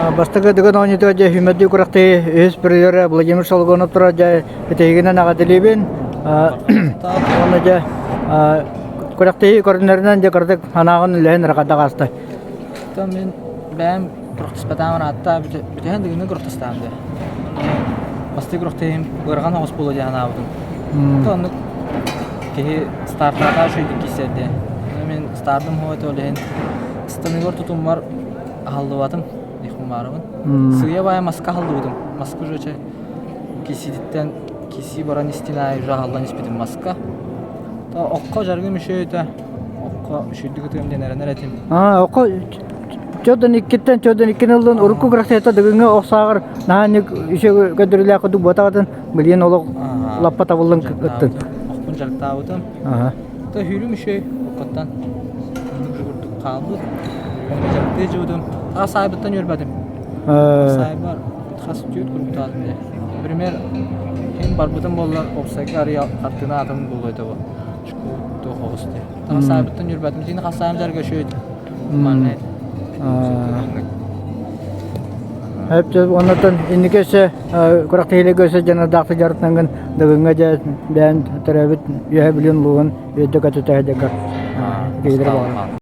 Бастакы Дыгын оонньуутугар дьэ сүүмэрдии күрэхтэһии үһүс призера Владимир Солгонов турар дьэ этэһигинэн эҕэрдэлиибин. Уонна дьэ күрэхтэһии көрүнэринэн дьэ кыратык санааҕын үлэһин эрэ ааста. Мин бэйэм күрэхтэспэтэҕим ыраатта бүтэһин Дыгыны күрэхтэстэҕим дии. Бастакы күрэхтэһиим ыарахан оҕус буолуо дии санаабытым. Оннук киһи стартаата үчүгэйдик киирсэр дии. Мин стартым суох этэ ол иһин станыгар тутуммар аһаллыбатым диэхпин Сыыйа баайа маска аһаллыбытым. Маска уже чэ кисиититтэн кисии баран истин аайы уже аһаллан испитим маска. Окко дьарыгым үчүгэй этэ. Окко үчүгэйдик ытыам диэн эрэнэр этим. Аа, окко чөдөн иккиттэн чөдөн иккини ыллын урукку күрэхтэһиитэ Дыгыҥҥа ох сааҕар наһаа үчүгэй көрдөрүүлээх курдук буотаҕытын билигин олох лаппа табыллан ыттын. Охпун дьарыктаабытым. Та сүүрүм үчүгэй оккоттон курдук хаалбыт. Дьарыктыы дьыбытым. Хас саайбыттан үөрбэтим. Саайбар хас түүт курдуктаатым дии. Например, ким барбытым буоллар, уопсайга арыйа хартыына атым буолуо этэ бу. Туох оҕус дии. Хас саайбыттан үөрбэтим. Тиини хас саайым дьарыга үчүгэй манна Оннотон инники өссө күрэхтэһиилэргэ өссө дьаныардаахтык дьарыктаныҥ Дыгыҥҥа дьэ бэйэҥ төрөөбүт Үөһээ Бүлүүн улууһун үөрдэ-көтүтэ сылдьаргар киһилэрэ буолар.